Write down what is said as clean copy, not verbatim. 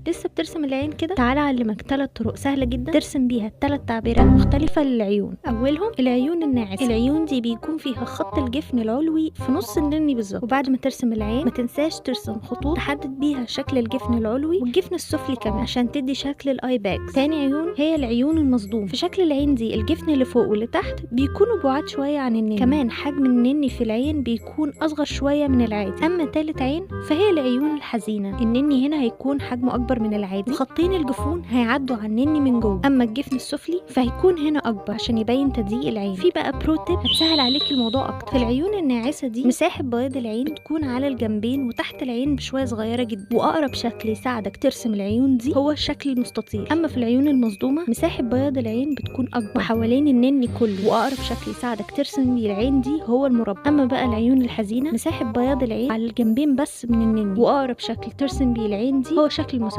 لسه بترسم العين كده؟ تعالى اعلمك 3 طرق سهلة جدا ترسم بيها 3 تعبيرات مختلفة للعيون. اولهم العيون الناعسه. العيون دي بيكون فيها خط الجفن العلوي في نص النني بالظبط، وبعد ما ترسم العين ما تنساش ترسم خطوط تحدد بيها شكل الجفن العلوي والجفن السفلي كمان عشان تدي شكل ال eye bags. تاني عيون هي العيون المصدومه. في شكل العين دي الجفن اللي فوق واللي تحت بيكونوا بعاد شوية عن النني، كمان حجم النني في العين بيكون اصغر شوية من العادي. اما تالت عين فهي العيون الحزينة، النني هنا هيكون حجمه اكبر من العادي وخطين الجفون هيعدوا على النني من جوه. اما الجفن السفلي فهيكون هنا اكبر عشان يبين تضييق العين. في بقى pro tip هتسهل عليك الموضوع اكتر. في العيون الناعسه دي مساحة بياض العين بتكون على الجنبين وتحت العين بشوية صغيرة جدا، واقرب شكل يساعدك ترسم العيون دي هو الشكل المستطيل. اما في العيون المصدومه مساحة بياض العين بتكون اكبر وحوالين النني كله، واقرب شكل يساعدك ترسم بيه العين دي هو المربع. اما بقى العيون الحزينة مساحة بياض العين على الجنبين بس من النني، واقرب شكل ترسم بيه العين دي هو شكل المثلث.